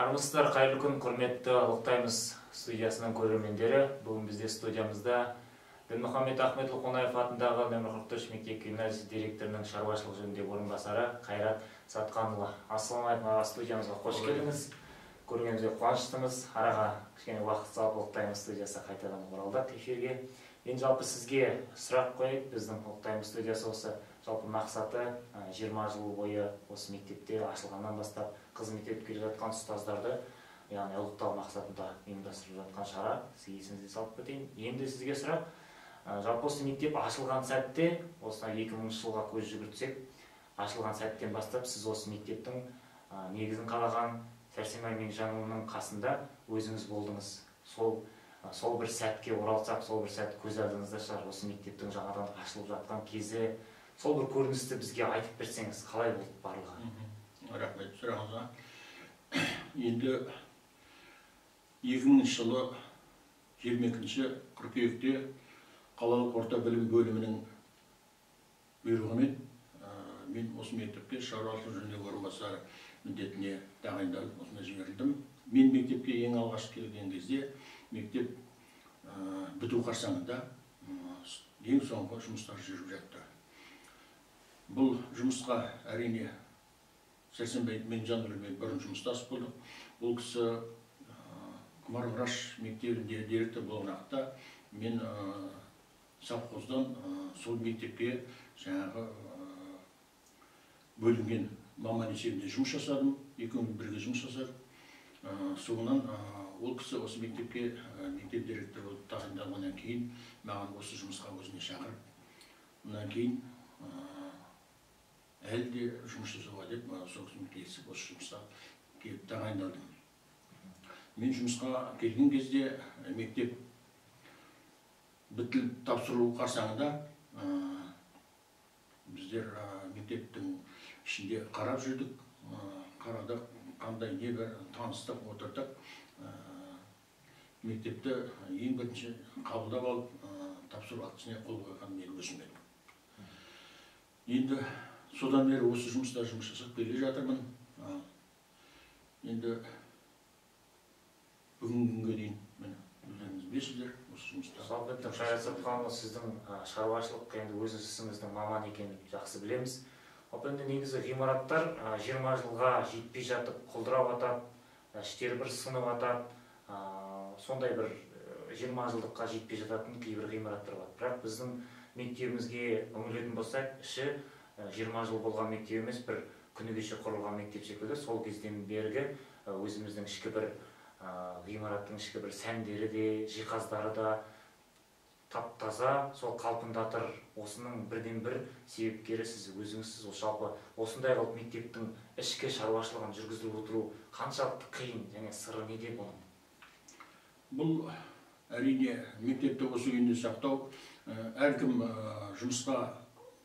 Армысыздар, қайырлы күн, құрметті Ұлықтаймыз студиясының көрермендері. Бүгін бізде студиямызда Дінмұхаммед Ахметұлы Қонаев атындағы нөмір 44 мектеп гимназиясы директорының шаруашылық жөніндегі орынбасары Қайрат Сатқанұлы. Ассалаумағалейкум аға, студиямызға қош келдіңіз. Көргенімізге қуаныштымыз. Араға кішкене уақыт салып Ұлықтаймыз студиясы қайтадан оралдық эфирге. Енді жалпы сізге сұрақ қойып, біздің Ұлықтаймыз студиясы осы жалпы мақсаты 20 жыл бойы осы мектепте ашылғаннан бастап қызмет етіп келе жатқан ұстаздарды, яғни ұлықтау мақсатында ұйымдастырып жатқан шара. Сізге есіңізге салып кетейін. Енді сізге сұрақ, жалпы осы мектеп ашылған сәтте, осы 2000 жылға көз жүгіртсек, ашылған сәттен бастап сіз осы мектептің негізін қалаған Сәрсенбай Меңжанұлының қасында өзіңіз болдыңыз. Сол бір сәтке оралсақ, сол бір сәт көз алдыңызда шығар, осы мектептің жаңадан ашылып жатқан кезі, сол бір көріністі бізге айтып берсеңіз, қалай болды барлығы? Рахмет сұрағыңызға. Енді 2000 жылы 22 қыркүйекте қалалық орта білім бөлімінің бұйрығымен мен осы мектепке шаруашылық жөніндегі орынбасары міндетіне тағайындалып осында жіберілдім. Мен мектепке ең алғаш келген кезде мектеп біту қарсаңында ең соңғы жұмыстар жүріп жатты. Бұл жұмысқа әрине Сәрсенбай Меңжанұлымен бұрын жұмыстас болдық. Бұл кісі Құмар мектебінде директор болған уақытта мен совхоздан сол мектепке жаңағы бөлінген маман есебінде жұмыс жасадым. Екеуміз бірге жұмыс жасадық. Соңынан ол кісі осы мектепке мектеп директоры болып тағайындалғаннан кейін маған осы жұмысқа өзіне шақырып, одан кейін әлі де жұмыс жасауға деп сол кісімен келісіп осы жұмысқа келіп тағайындалдым. Мен жұмысқа келген кезде мектеп бітіліп тапсыру қарсаңында біздер мектептің ішінде қарап жүрдік, қарадық, қандай не бір таныстық, отырдық. Мектепті ең бірінші қабылдап алып, тапсыру актісіне қол қойған мен өзім едім. Енді содан бері осы жұмыста жұмыс жасап келе жатырмын. Енді бүгінгі күнге дейін міне өздеріңіз білесіздер, осы жұмыста. Жалпы енді Қайрат Сатқанұлы, сіздің шаруашылық енді өз ісіңіздің маманы екенін жақсы білеміз. Жалпы енді негізі ғимараттар 20 жылға жетпей жатып құлдырап атады, іштері бір сынып атады, сондай бір 20 жылдыққа жетпей жататын кейбір ғимараттар бар. Бірақ біздің мектебімізге үңілетін болсақ, іші 20 жыл болған мектеп емес, бір күні кеше құрылған мектеп секілді. Сол кезден бергі өзіміздің ішкі бір ғимараттың ішкі бір сәндері де, жиһаздары да тап-таза, сол қалпында тұр. Осының бірден бір себепкері сіз өзіңізсіз. Жалпы осындай қылып мектептің ішкі шаруашылығын жүргізіп отыру қаншалықты қиын және сыры неде бұның? Бұл әрине мектепті осы күйінде сақтау, әркім жұмысқа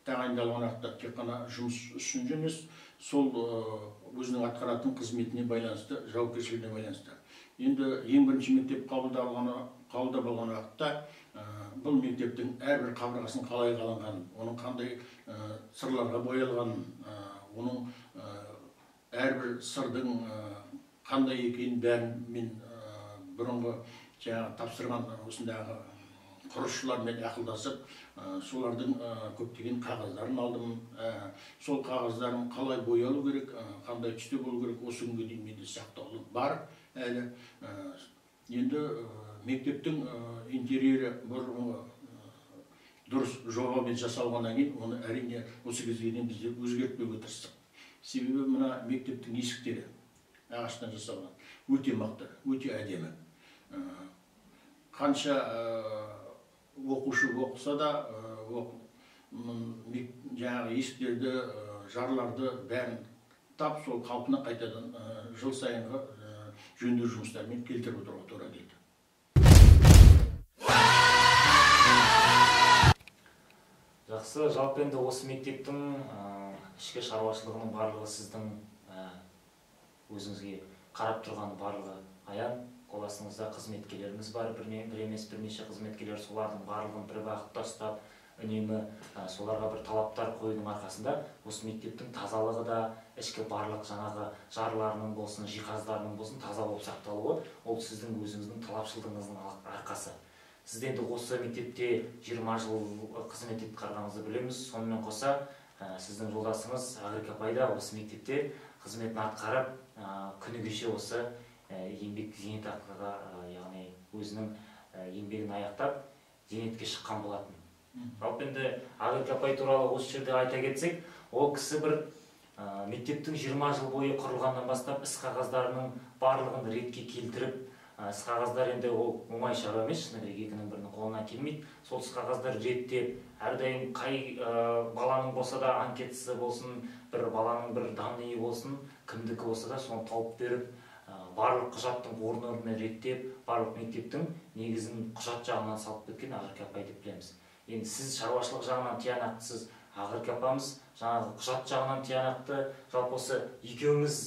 тағайындалған уақытта тек қана жұмыс үшін емес, сол өзінің атқаратын қызметіне байланысты, жауапкершілігіне байланысты. Енді ең бірінші мектеп қабылдап алған уақытта бұл мектептің әрбір қабырғасын қалай қаланғанын, оның қандай сырларға боялғанын, оның әрбір сырдың қандай екенін бәрін мен бұрынғы жаңағы тапсырған осындағы құрылысшылармен ақылдасып, солардың көптеген қағаздарын алдым. Сол қағаздарын қалай боялу керек, қандай түсте болу керек, осы күнге дейін менде сақтаулы бар әлі. Енді мектептің интерьері бұрынғы дұрыс жобамен жасалғаннан кейін оны әрине осы кезге дейін біздер өзгертпеуге тырыстық. Себебі мына мектептің есіктері ағаштан жасалған, өте мықты, өте әдемі. Қанша оқушы оқыса да, жаңағы есіктерді, жарларды бәрін тап сол қалпына қайтадан жыл сайынғы жөндеу жұмыстарымен келтіріп отыруға тура келді. Жақсы, жалпы енді осы мектептің ішкі шаруашылығының барлығы сіздің өзіңізге қарап тұрғаны барлығы аян. Қол астыңызда қызметкерлеріңіз бар, бір емес бірнеше қызметкерлер, солардың барлығын бір бағытта ұстап, Үнемі соларға бір талаптар қоюдың арқасында осы мектептің тазалығы да, ішкі барлық жаңағы жарларының болсын, жиһаздарының болсын таза болып сақталуы, ол сіздің өзіңіздің талапшылдығыңыздың арқасы. Сіз енді осы мектепте 20 жыл қызмет атқарғаныңызды білеміз. Сонымен қоса сіздің жолдасыңыз Ақерке апай да осы мектепте қызметін атқарып, күні кеше осы еңбек зейнетақыға, яғни өзінің еңбегін аяқтап зейнетке шыққан болатын. Жалпы енді Ақерке апай туралы осы жерде айта кетсек, ол кісі бір мектептің 20 жыл бойы құрылғаннан бастап іс қағаздарының барлығын ретке келтіріп, іс қағаздар енді ол оңай шаруа емес, шыны керек, екінің бірінің қолынан келмейді. Сол іс қағаздар реттеп, әрдайым қай баланың болса да анкетасы болсын, бір баланың бір данныйы болсын, кімдікі болса да соны тауып беріп, барлық құжаттың орын-орнына реттеп, барлық мектептің негізін құжат жағынан салып кеткен Ақерке апай деп білеміз. Енді сіз шаруашылық жағынан тиянақтысыз, Ақерке апамыз жаңағы құжат жағынан тиянақты. Жалпы осы екеуіңіз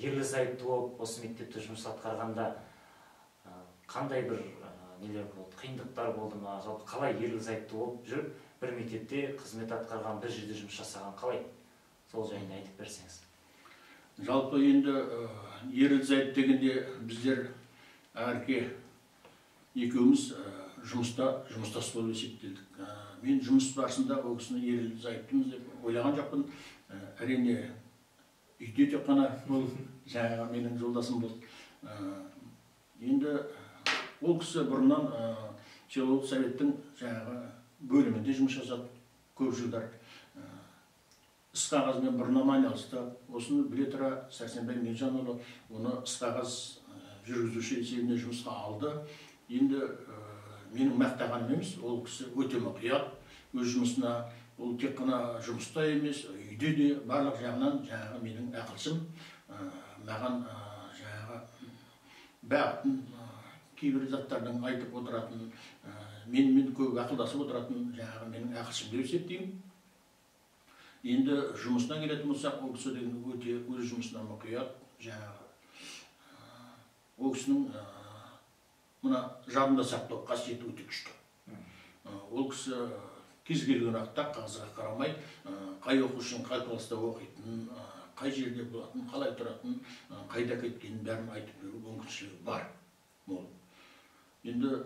ерлі зайыпты болып осы мектепте жұмыс атқарғанда қандай бір нелер болды, қиындықтар болды ма? Жалпы қалай ерлі зайыпты болып жүріп бір мектепте қызмет атқарған, бір жерде жұмыс жасаған қалай? Сол жайында айтып берсеңіз. Жалпы енді ерлі зайып дегенде біздер Ақерке екеуміз жұмыстас болып есептелдік. Мен жұмыс барысында ол кісіні ерлі зайыптымыз деп ойлаған жоқпын. Әрине үйде тек қана ол жаңағы менің жолдасым болды. Енді ол кісі бұрыннан селолық советтің жаңағы бөлімінде жұмыс жасады көп жылдар. Іс қағазымен бұрыннан айналысты. Осыны біле тұра Сәрсенбай Мелжанұлы оны іс қағаз жүргізуші есебінде жұмысқа алды. Енді менің мақтағаным емес, ол кісі өте мұқият өз жұмысына. Ол тек қана жұмыста емес, үйде де барлық жағынан жаңағы менің ақылшым, маған жаңағы бағытын, кейбір заттардың айтып отыратын, менімен көп ақылдасып отыратын жаңағы менің ақылшым деп есептеймін. Енді жұмысына келетін болсақ, ол кісі деген өте өз жұмысына мұқият, жаңағы ол кісінің мына жадында сақтау қасиеті өте күшті. Ол кісі кез келген уақытта қағазға қарамай, қай оқушының қай класста оқитынын, қай жерде болатынын, қалай тұратынын, қайда кеткенін бәрін айтып беру мүмкіншілігі бар. Мол. Енді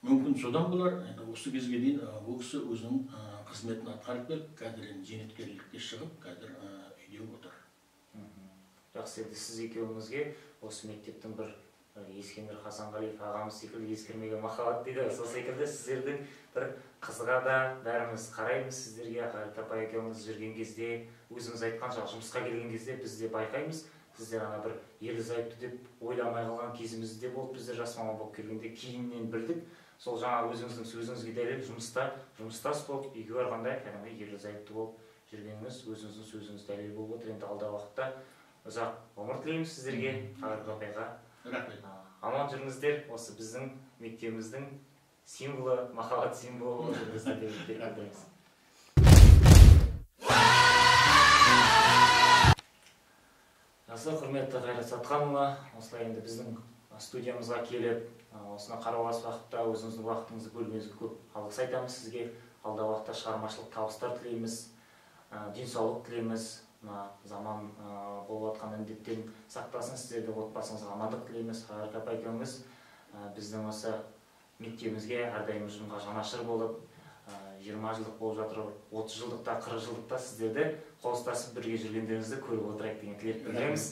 мүмкін содан болар, енді осы кезге дейін ол кісі өзінің қызметін атқарып келіп, қазір енді зейнеткерлікке шығып, қазір үйде отыр. Жақсы, енді сіз екеуіңізге осы мектептің бір Ескендір Хасанғалиев ағамыз секілді ескірмеген махаббат дейді, сол секілді сіздердің бір қызға да бәріміз қараймыз сіздерге. Ақерке апай екеуіңіз жүрген кезде, өзіңіз айтқан жаңа жұмысқа келген кезде біз де байқаймыз, сіздер ана бір ерлі зайыпты деп ойламай қалған кезіміз де болды. Біздер жас маман болып келгенде кейіннен білдік. Сол жаңа өзіңіздің сөзіңізге дәлел, жұмыстас болып, үйге барғанда кәдімгі ерлі зайыпты болып жүргеніңіз өзіңіздің сөзіңіз дәлел болып отыр. Енді алдағы уақытта ұзақ ғұмыр тілейміз сіздерге, Ақерке апайға. Рахмет. Аман жүріңіздер. Осы біздің мектебіміздің символы, махаббат символы болып жүріңіздер деп тілейміз. Жақсы, құрметті Қайрат Сатқанұлы, осылай енді біздің студиямызға келіп, осыны қаралас уақытта өзіңіздің уақытыңызды бөлгеніңізге көп алғыс айтамыз сізге. Алдағы уақытта шығармашылық табыстар тілейміз, денсаулық тілейміз. Мына заман болып жатқан індеттен сақтасын, сіздерді, отбасыңызға амандық тілейміз. Ақерке апай екеуіңіз біздің осы мектебімізге әрдайым ұжымға жанашыр болып, 20 жылдық болып жатыр, 30 жылдықта, 40 жылдықта сіздерді қол ұстасып бірге жүргендеріңізді көріп отырайық деген тілек білдіреміз.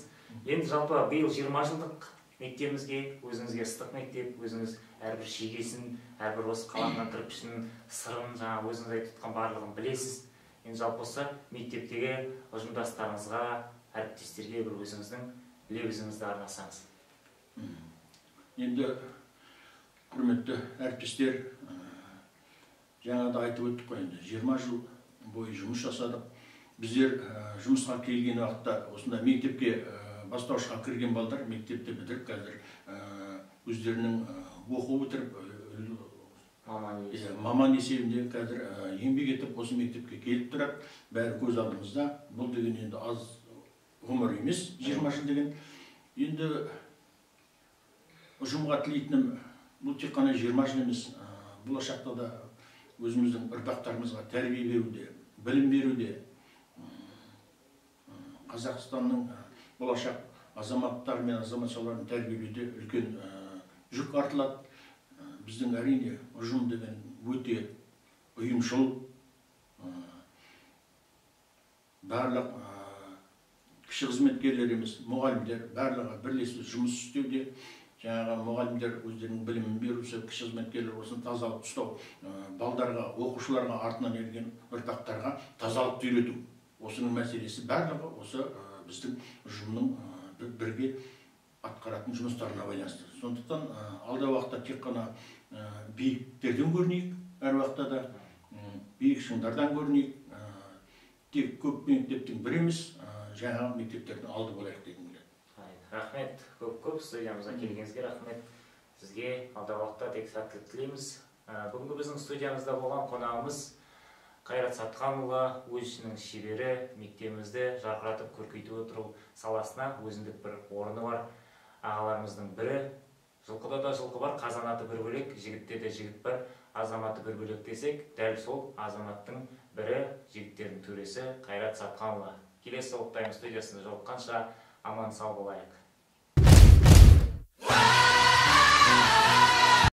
Енді жалпы биыл 20 жылдық мектебімізге, өзіңізге ыстық мектеп, өзіңіз әрбір шегесін, әрбір осы қаланған кірпішінің сырын, жаңа өзіңіз айтып отқан барлығын білесіз. Енді жалпы осы мектептегі ұжымдастарыңызға, әріптестерге бір өзіңіздің лебізіңізді арнасаңыз. Енді құрметті әріптестер, жаңа да айтып өттік қой, енді 20 жыл бойы жұмыс жасадық. Біздер жұмысқа келген уақытта осында мектепке бастауышқа кірген балдар мектепті бітіріп, қазір өздерінің оқу бітіріп, маман есебінде қазір еңбек етіп осы мектепке келіп тұрады. Бәрі көз алдымызда. Бұл деген енді аз ғұмыр емес, 20 жыл деген. Енді ұжымға тілейтінім, бұл тек қана 20 жыл емес, болашақта да өзіміздің ұрпақтарымызға тәрбие беруде, білім беруде, Қазақстанның болашақ азаматтары мен азаматшаларын тәрбиелеуде үлкен жүк артылады. Біздің әрине ұжым деген өте ұйымшыл, барлық кіші қызметкерлер емес, мұғалімдер барлығы бірлесіп жұмыс істеуде. Жаңағы мұғалімдер өздерінің білімін беруші, кіші қызметкерлер осыны тазалық ұстау, балдарға, оқушыларға, артынан ерген ұрпақтарға тазалықты үйрету. Осының мәселесі барлығы осы біздің ұжымның бірге атқаратын жұмыстарына байланысты. Сондықтан алдағы уақытта тек қана биіктерден көрінейік, әр уақытта да биік шыңдардан көрінейік, тек көп мектептің бірі емес, жаңа мектептердің алды болайық дегім келеді. Рахмет, көп-көп студиямызға келгеніңізге рахмет. Сізге алдағы уақытта тек сәттілік тілейміз. Бүгінгі біздің студиямызда болған қонағымыз Қайрат Сатқанұлы, өз ісінің шебері, мектебімізді жарқыратып көркейтіп отыру саласына өзіндік бір орны бар ағаларымыздың бірі. Жылқыда да жылқы бар, қазанаты бір бөлек, жігітте де жігіт бар, азаматы бір бөлек десек, дәл сол азаматтың бірі, жігіттердің төресі Қайрат Сатқанұлы. Келесі Ұлықтайым студиясында жолыққанша аман сау болайық.